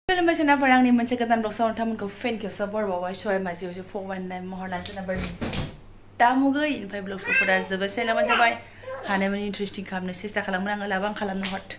खुलुमबाय सोनाफोर आंनि मोनसे गोदान ब्लगआव नोंथांमोनखौ फेन खेबसा बरबावबाय सहाय माजियावसो फगबायनाय महरना सोनाफोर दामुगै ओमफ्राय ब्लगफोरा जोबोद सेलामान जाबाय हानायमानि इन्टारेस्टिं खालामनो सेस्था खालामगोन आङो लाबां खालामनो हट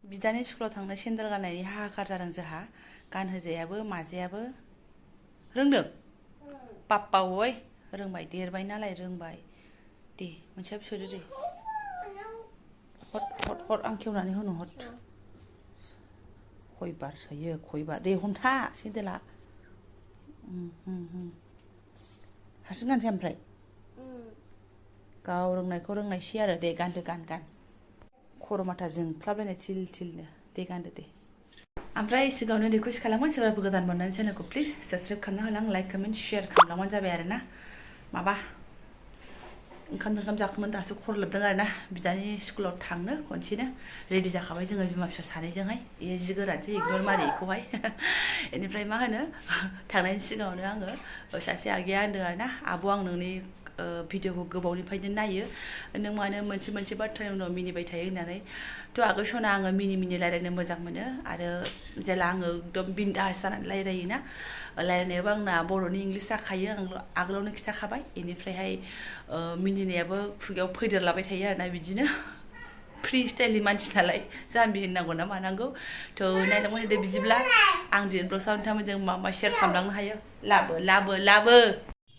बिदानि स्कुलाव थांनो सेन्देल गाननायनि हाहाकार जादों जोंहा गानहोजायाबो माजायाबो रोंदों पाप्पा ओइ रोंबाय देरबाय नालाय रोंबाय दे मोनसेया सोदो दे हट हट हट आं खेवनानै होनो हट खयबार सोयो खयबार दे हमथा सेन्देला हारसिं गानसै ओमफ्राय गाव रोंनायखौ रोंनायसै आरो दे गानदो गान खर' माथा जोंख्लाबलायनाय थिल थिलनो दे गानदो दे ओमफ्राय सिगाङावनो रिकुवेस्ट खालामगोन सोरबाफोर गोदान मोननानै चेनेलखौ प्लिज साबस्क्राइब खालामना होलां लाइक कमेन्ट शेयार खालामलांबानो जाबाय आरो ना माबा ओंखाम जाखांनानै दासो खर' लोबदों आरो ना बिदानि स्कुलाव थांनो खनसेनो रेडि जाखाबाय जोङो बिमा फिसा सानैजोंहाय बे जि गोरानसै इगनर मारि बेखौहाय बेनिफ्राय मा होनो थांनायनि सिगाङावनो आङो सासे आगैया होनदों आरो ना आब' आं नोंनि भिडिअखौ गोबावनिफ्रायनो नायो नों मानो मोनसे बाथ्रानि उनाव मिनिबाय थायो होननानै थ' आगै सना आङो मिनि रायलायनो मोजां मोनो आरो जेला आङो एकदम बिन्दास जानानै रायलायोना रायलायनायाबो आंना बर'नि इंलिस जाखायो आं आगोलावनो खिथाखाबाय बेनिफ्रायहाय मिनिनायाबो खुगायाव फैदेरलाबाय थायो आरोना बिदिनो फ्रि स्टाइलनि मानसि नालाय जाम्बि होननांगौ ना मानांगौ थ' नायलांबाय थादो बिदिब्ला आं दिनै ब्लगआव नोंथांमोनजों मा शेयार खालामलांनो हायो लाबो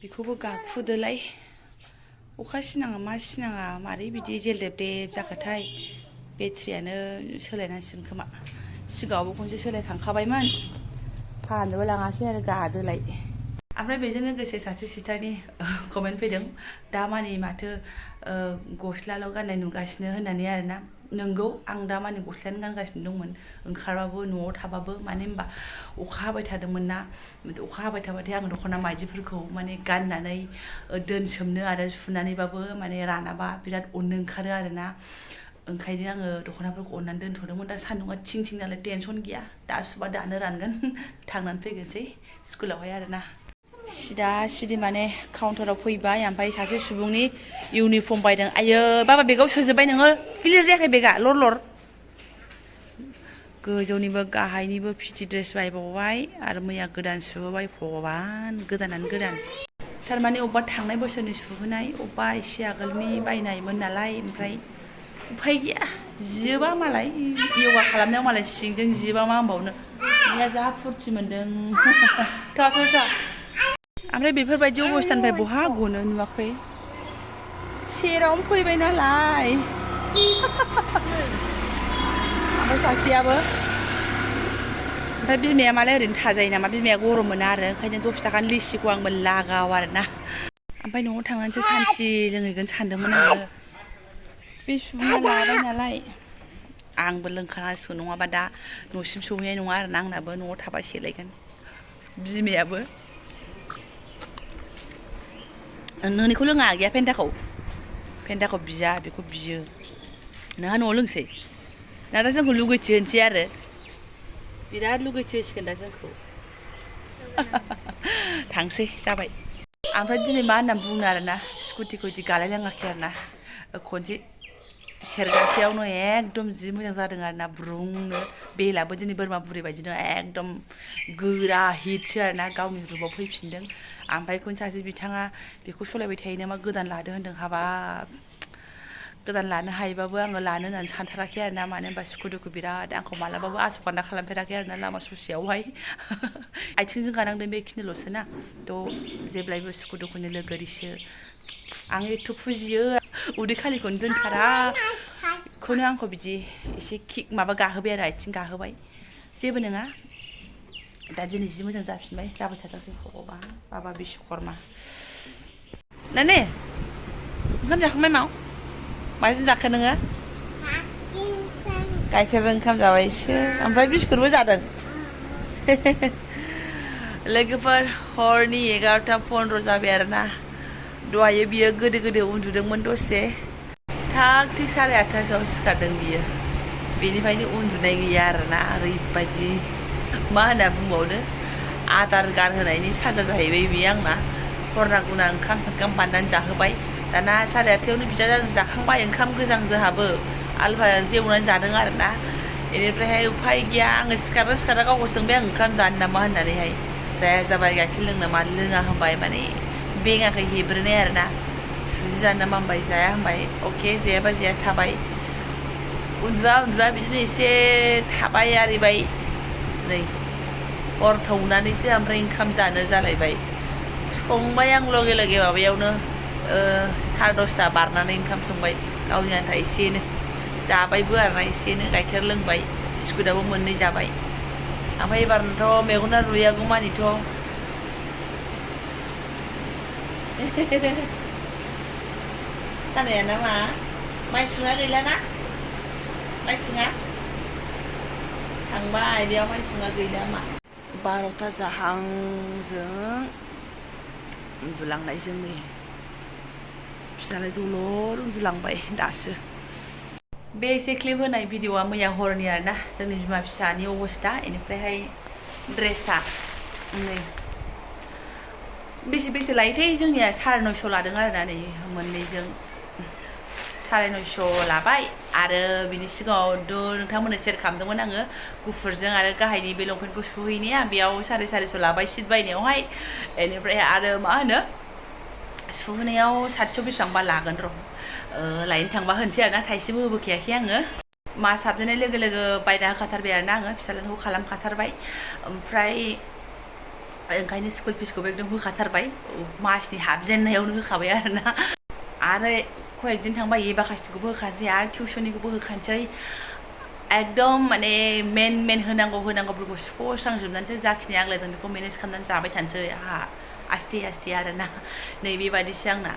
बेखौबो गाखुदोलाय अखा सिनाङा मा सिनाङा मारै बिदि जेलदेब जाखोथाय बेटारियानो सोलायनांसिगोन खोमा सिगाङावबो खनसे सोलायखांखाबायमोन फाहामनोबो लाङासै आरो गादोलाय ओमफ्राय बेजों लोगोसे सासे सिस्टारनि कमेन्ट फैदों दा मानि माथो गस्लाल' गाननाय नुगासिनो होननानै आरोना नोंगौ आं दा मानि गस्लायानो गानगासिनो दंमोन ओंखारबाबो न'आव थाबाबो माने होनबा अखा हाबाय थादोंमोन ना अखा हाबाय थाबाथाय आं दख'ना माइदिफोरखौ माने गाननानै दोनसोमनो आरो सुनानैबाबो माने रानाबा बिराद अननो ओंखारो आरोना ओंखायनो आङो दख'नाफोरखौ अननानै दोनथ'दोंमोन दा सान्दुंआ थिं नालाय टेनसन गैया दा सुबा दानो रानगोन थांनानै फैगोनसै स्कुलावहाय आरोना सिदा माने काउन्टाराव फैबाय ओमफ्राय सासे सुबुंनि इउनिफर्म बायदों आयो बाबा बेगाव सोजोब्बाय नोङो क्लियार जायाखै बेगा लर गोजौनिबो गाहायनिबो फिथि ड्रेस बायबावबाय आरो मैया गोदान सुहोबाय भगबान गोदानानो गोदान थारमाने अबेबा थांनाय बोसोरनि सुहोनाय अबेबा एसे आगोलनि बायनायमोन नालाय ओमफ्राय उफाय गैया जियोबा मालाय योगा खालामनायाव मालाय सिंजों जियोबा मा होनबावनो मैया जा फुरथि मोन्दों ओमफ्राय बेफोरबायदि अबस्थानिफ्राय बहा गनो नुवाखै सेरावनो फैबाय नालाय ओमफ्राय सासेयाबो ओमफ्राय बिमाया मालाय ओरैनो थाजायो नामा बिमाया गरम मोना आरो ओंखायनो 10 थाखानि लिसिखौ आंबो लागाव आरोना ओमफ्य न'आव थांनानैसो सान्थि लोंहैगोन सानदोंमोन आङो बे सुबुङा लाबाय नालाय आंबो लोंखानांसिगौ नङाबा दा न'सिम सहैनाय नङा आरोना आंनाबो न'आव थाबा सेलायगोन बिमायाबो नोंनिखौ लोङा गैया फेन्टाखौ बिया बेखौ बियो नोंहा न'आव लोंसै ना दा जोंखौ लुगैथि होनसै आरो बिराद लुगैथि होसिगोन दा जोंखौ थांसै जाबाय ओमफ्राय दिनै मा होनना बुंनो आरोना स्कुटिखौ इदि गालायलाङाखै आरोना खनसे सेरगासेयावनो एकदम जि मोजां जादों आरोना ब्रुंनो बेलाबो दिनै बोरमा बुरै बायदिनो एकदम गोरा हिटसो आरोना गावनि रुमाव फैफिनदों ओमफ्राय खनसे सासे बिथाङा बेखौ सलायबाय थायो नामा गोदान लादो होनदों हाबाब गोदान लानो हायोबाबो आङो लानो होननानै सानथाराखै आरोना मानो होनबा सुखु बिराद आंखौ मालाबाबो आसखान्दा खालामफेराखै आरोना लामा ससेयावहाय आथिंजों गानांदों बेखिनिल'सो ना थ' जेब्लायबो सुखु दुखुनि लोगोरिसो आं एथ' फुजियो उदै खालिखौनो दोनथारा खौनो आंखौ बिदि एसे किक माबा गाहोबाय आरो आथिं गाहोबाय जेबो नङा दा दिनै जि मोजां जाफिनबाय जाबाय थाथोंसै भगबान बाबा बिश्वकर्मा नाने ओंखाम जाखांबाय माजों जाखो नोङो गाइखेरजों ओंखाम जाबायसो ओमफ्राय बिस्कुटबो जादों लोगोफोर हरनि 11:15 जाबाय आरोना दहायो बियो गोदो उन्दुदोंमोन दसे थाग थिग 8:30आव सिखारदों बियो बेनिफ्रायनो उन्दुनाय गैया आरोना ओरैबायदि मा होनना बुंबावनो आदार गारहोनायनि साजा जाहैबाय बियो आंना हरना गुना ओंखाम बाननानै जाहोबाय दाना 8:30आवनो बिदा जाखांबाय ओंखाम गोजां जोंहाबो आलु भाजाजों एवनानै जादों आरोना बेनिफ्रायहाय उफाय गैया आङो सिखारना गावखौ सोंबाय आं ओंखाम जानो नामा होननानैहाय जाया जाबाय गाइखेर लोंनो मानो लोङा होनबाय माने बेङाखै हेब्रोनाय आरोना सुजि जानो नामा होनबाय जाया होनबाय अके जायाबा जाया थाबाय उन्दुआ बिदिनो एसे थाबाय आरिबाय नै हर थौनानैसो ओमफ्राय ओंखाम जानो जालायबाय संबाय आं लगे लगे माबायावनो 10:30 बारनानै ओंखाम संबाय गावनि आन्था एसेनो जाबायबो आरोना एसेनो गाइखेर लोंबाय बिस्कुटाबो मोननै जाबाय ओमफ्राय एबारनोथ' मेगना रुयागौमानिथ' खानाया ना मा माइसुङा गैलाना माइसुङा थांबाय बेयाव माइसुङा गैला मा 12ता जाहांजों उन्दुलांनाय जोंनि फिसालाय दलर उन्दुलांबाय दासो बे एसे क्लिप होनाय भिडिअआ मैया हरनि आरोना जोंनि बिमा फिसानि अबस्था बेनिफ्रायहाय ड्रेसा नै बेसे लायोथाय जोंनिया 950 लादों आरोना नै मोननैजों 950 लाबाय आरो बिनि सिगाङाव नोंथांमोननो शेयार खालामदोंमोन आङो गुफुरजों आरो गाहायनि बे लंपेन्टखौ सुहैनाया बेयाव 450 लाबाय सिट बायनायावहाय बेनिफ्राय आरो मा होनो सुहोनायाव 700 बेसेबांबा लागोन र' लायनो थांबा होनसै आरोना थाइसेबो होबोखायाखै आङो मास हाबजेननाय लोगो लोगो बायना होखाथारबाय आरोना आङो फिसालाखौ खालामखाथारबाय ओमफ्राय ओंखायनो स्कुल फिसखौबो एकदम होखाथारबाय मासनि हाबजेननायावनो होखाबाय आरोना आरो कয়েকদিन थांबा एबाकासनिखौबो होखानोसै आरो टिउसननिखौबो होखानोसै एकदम माने मेन होनांगौफोरखौ सुख'स्रांजोबनानैसो जाखिनि आग्लायदों बेखौ मेनेज खालामनानै जाबाय थानोसै आहा आस्ते आरोना नै बेबादिसो आंना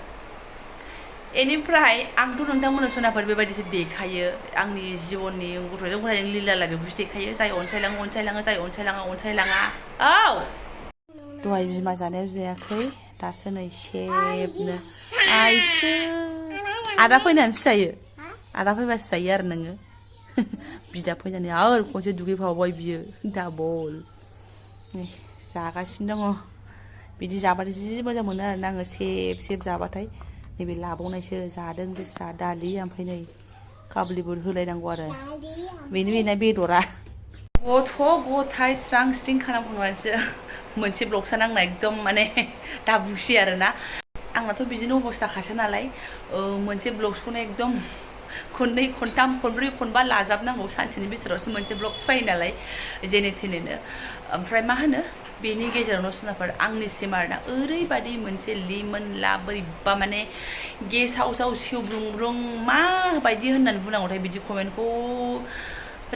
बेनिफ्राय आंथ' नोंथांमोननो सनाफोर बेबायदिसो देखायो आंनि जिबननि गथ'जों गथ'जों लिलाला बेखौसो देखायो जाय अनसायलाङो जाय अनसायलाङा औ दहाय बिमा जानायाव जायाखै दासो नै सेबनो आइसो आदा फैनानैसो जायो आदा फैबासो जायो आरो नोङो बिदा फैनानै आरो खनसे दुगैफावबाय बियो डाबल नै जागासिनो दङ बिदि जाबाथाय जि मोजां मोनो आरोना आङो सेब जाबाथाय नैबे लाबावनायसो जादों बिस्रा दालि ओमफ्राय नै काबुलि बुट होलायनांगौ आरो बेना बेदरा गथ' गथाय स्रां स्रिं खालामखांनानैसो मोनसे ब्लगसा नांना एकदम माने दाबुसि आरोना आंनाथ' बिदिनो अबस्थाखासो नालाय मोनसे ब्लग्सखौनो एकदम खननै खनथाम खनब्रै खनबा लाजाबनांगौ सानसेनि बिथोरावसो मोनसे ब्लग जायो नालाय जेने थेनेनो ओमफ्राय मा होनो बेनि गेजेरावनो सनाफोर आंनिसिम आरोना ओरैबादि मोनसे लिमोनला बोरैबा माने गेसाव सेवब्रुं माबायदि होननानै बुंनांगौथाय बिदि कमेन्टखौ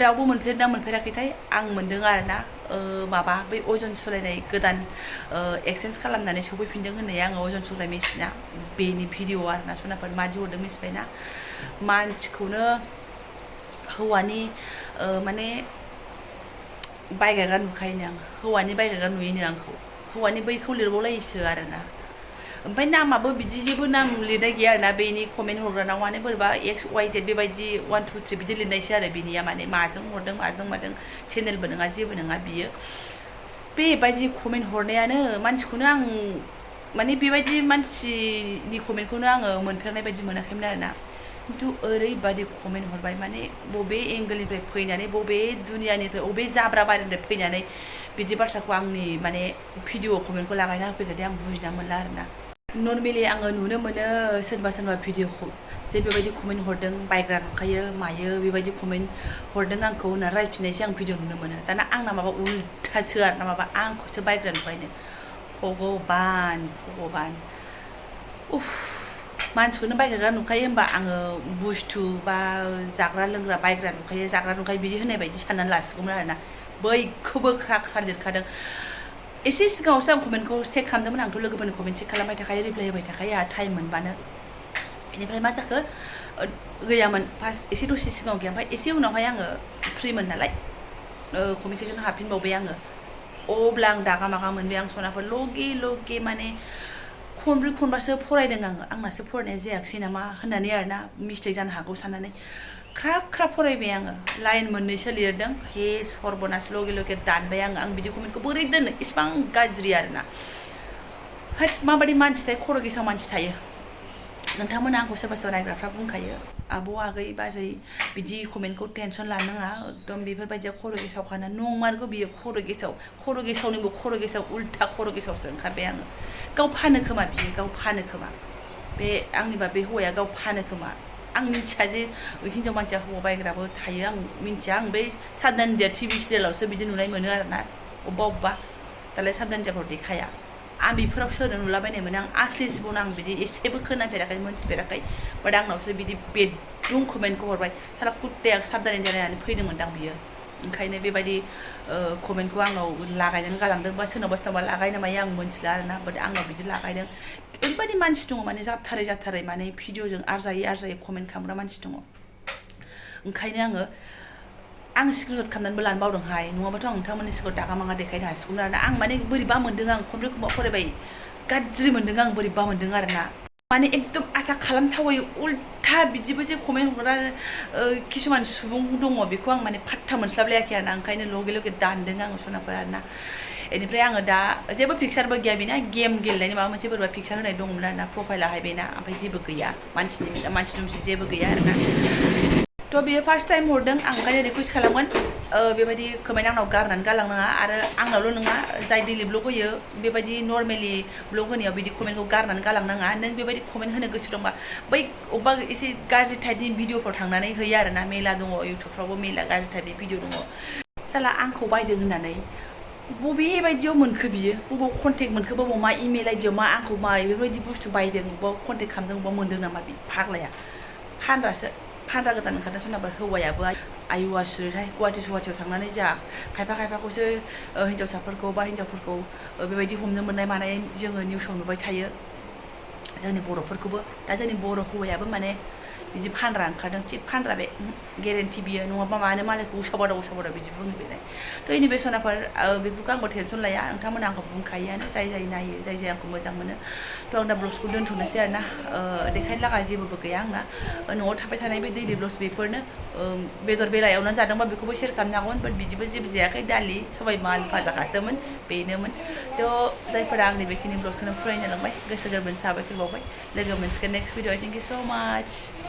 रावबो मोनफेरना मोनफेराखैथाय आं मोन्दों आरोना माबा बै अजन सुलायनाय गोदान एक्सचेन्ज खालामनानै सफैफिनदों होननाया आङो अजन सुलायनाय मेसिना बेनि भिडिअ आरोना सनाफोर मादि हरदों मिथिबायना मानसिखौनो हौवानि माने बायग्रा नुखायोनो आं हौवानि बायग्रा नुयोनो आंखौ हौवानि बैखौ लिरबावलायोसो आरोना ओमफ्राय नामाबो बिदि जेबो नाम लिरनाय गैया आरोना बेनि कमेन्ट हरग्रानाव माने बोरैबा XYZ बेबायदि 1 2 3 बिदि लिरनायसो आरो बिनिया माने माजों हरदों मादों चेनेलबो नङा जेबो नङा बियो बेबायदि कमेन्ट हरनायानो मानसिखौनो आं माने बेबायदि मानसिनि कमेन्टखौनो आङो मोनफेरनाय बायदि मोनाखैमोन आरोना खिन्थु ओरैबादि कमेन्ट हरबाय माने बबे एंगोलनिफ्राय फैनानै बबे दुनियानिफ्राय बबे जाब्रा बारिनिफ्राय फैनानै बिदि बाथ्राखौ आंनि माने भिडिअ कमेन्टखौ लागायना होफैगोन आं बुजिना मोनला आरोना नर्मेलि आङो नुनो मोनो सोरबा भिडिअखौ जे बेबायदि कमेन्ट हरदों बायग्रा नुखायो मायो बेबायदि कमेन्ट हरदों आंखौ होनना रायफिननायसो आं भिडिअ नुनो मोनो दाना आंना माबा उल्थासो आरोना माबा आंखौसो बायग्रा नुखायनो भगबान उफ मानसिखौनो बायग्रा नुखायो होमबा आङो बुस्थु बा जाग्रा लोंग्रा बायग्रा नुखायो बिदि होननाय बायदि साननानै लासिगौमोन आरोना बैखौबो ख्रा लिरखादों एसे सिगाङावसो आं कमेन्टखौ चेक खालामदोंमोन आंथ' लोगोफोरनि कमेन्ट चेक खालामबाय थाखायो रिप्लाय होबाय थाखायो आरो टाइम मोनबानो बेनिफ्राय मा जाखो गैयामोन फार्स्ट एसे दसे सिगाङाव गैया ओमफ्राय एसे उनावहाय आङो फ्रिमोन नालाय कमेन्ट सेक्सन हाबफिनबावबाय आङो अब्ला आं दागा मागा मोनबाय आं सनाफोर लगे माने खनब्रै खनबासो फरायदों आंनासो फरायनाय जायाखिसै नामा होननानै आरोना मिस्टेक जानो हागौ साननानै ख्रा फरायबाय आङो लाइन मोननैसो लिरदों हे सर्बनास लगे दानबाय आं बिदि कमेन्टखौ बोरै दोननो इसिबां गाज्रि आरोना होद माबायदि मानसि थायो खर' गेसाव मानसि थायो नोंथांमोना आंखौ सोरबा नायग्राफ्रा बुंखायो आबौ आगै बाजै बिदि कमेन्टखौ टेनसन लानो नाङा एकदम बेफोरबायदिया खर' गेसावखाना नंमारगौ बियो खर' गेसावनिबो खर' गेसाव उल्था खर' गेसावसो ओंखारबाय आङो गाव फानो खोमा बियो गाव फानो खोमा बे आंनिबा बे हौवाया गाव फानो खोमा आं मिथिया जे हिन्जाव मानसिया हौवा बायग्राबो थायो आं मिथिया आं बै साउथ इन्डिया टिभि सिरियालावसो बिदि नुनाय मोनो आरोना अबेबा दालाय साउथ इन्डियाफ्राव देखाया आं बेफोराव सोरनो नुलाबायनाय मोनो आं आसलि जिबन आं बिदि एसेबो खोनाफेराखै मोनथिफेराखै बाट आंनावसो बिदि बेदुं कमेन्टखौ हरबाय साला कुत्ताया साबधान इन्डिया नायनानै फैदोंमोनदां बियो ओंखायनो बेबायदि कमेन्टखौ आंनाव लागायनानै गालांदों बा सोरनावबा लागायनो मायो आं मोनथिला आरोना बाट आंनाव बिदि लागायदों ओरैबायदि मानसि दङ माने जाथारै माने भिडिअजों आरजायै कमेन्ट खालामग्रा मानसि दङ ओंखायनो आं स्क्रिनशट खालामनानैबो लानो बावदोंहाय नङाबाथ' आं नोंथांमोननि सिगाङाव दागा मागा देखायनो हासिगौमोन आरोना आं माने बोरैबा मोन्दों आं खनब्रै खनबा फरायबाय गाज्रि मोन्दों आं बोरैबा मोन्दों आरोना माने एकदम आसा खालामथावै उल्था बिदिबो जे कमेन्ट हरग्रा किसुमान सुबुं दङ बेखौ आं माने फात्ता मोनस्लाबलायाखै आरोना ओंखायनो लगे दानदों आङो सनाफोर आरोना बेनिफ्राय आङो दा जेबो पिक्सारबो गैया बेना गेम गेलेनायनि माबा मोनसे बोरैबा पिक्सार होनाय दंमोन आरोना प्रफाइलाहाय बेना ओमफ्राय जेबो गैया मानसि दुमसि जेबो गैया आरोना थ' बियो फार्स्ट टाइम हरदों आं ओंखायनो रिकुवेस्ट खालामगोन बेबायदि कमेन्ट आंनाव गारनानै गालांनाङा आरो आंनावल' नङा जाय दैलि ब्लग होयो बेबायदि नर्मेलि ब्लग होनायाव बिदि कमेन्टखौ गारनानै गालांनाङा नों बेबायदि कमेन्ट होनो गोसो दंबा बै अबेबा एसे गाज्रि टाइपनि भिडिअफ्राव थांनानै होयो आरोना मेला दङ इउटुबफ्रावबो मेला गाज्रि टाइपनि भिडिअ दङ साला आंखौ बायदों होननानै बबे बायदियाव मोनखो बियो बबाव कन्टेक्ट मोनखो बबाव मा इमेल आइडियाव मा आंखौ मा बेबायदि बुस्थु बायदों बबाव कन्टेक्ट खालामदों बबाव मोन्दों नामा बे फाग्लाया फानग्रा गोदान ओंखारदों सोरनाबा हौवायाबो आयु आसुरिथाय गुवाहाटियाव थांनानै जा खायफाखौसो हिन्जावसाफोरखौ बा हिन्जावफोरखौ बेबायदि हमनो मोननाय मानाय जोङो निउसाव नुबाय थायो जोंनि बर'फोरखौबो दा जोंनि बर' हौवायाबो माने बिदि फानग्रा ओंखारदों थिग फानग्रा बे गेरेन्टि बियो नङाबा मानो मालायखौ उसाबादा बिदि बुङो बेलाय थ' इनि बे सनाफोर बेफोरखौ आंबो टेनसन लाया नोंथांमोना आंखौ बुंखायोआनो जाय नायो जाय आंखौ मोजां मोनो थ' आं दा ब्लग्सखौ दोनथ'नोसै आरोना देखायनो लागा जेबो गैया आंना न'आव थाबाय थानाय बे दैलि ब्लग्स बेफोरनो बेदर बेला एवनानै जादोंबा बेखौबो शेयार खालामनो हागौमोन बाट बिदिबो जेबो जायाखै दालि सबाय माल फाजाखासोमोन बेनोमोन थ' जायफोरा आंनि बेखिनि ब्लग्सखौनो फरायनो लांबाय गोसो गोरबोनि साबायखर बावबाय लोगो मोनसिगोन नेक्स्ट भिडिअ थेंक इउ स' माच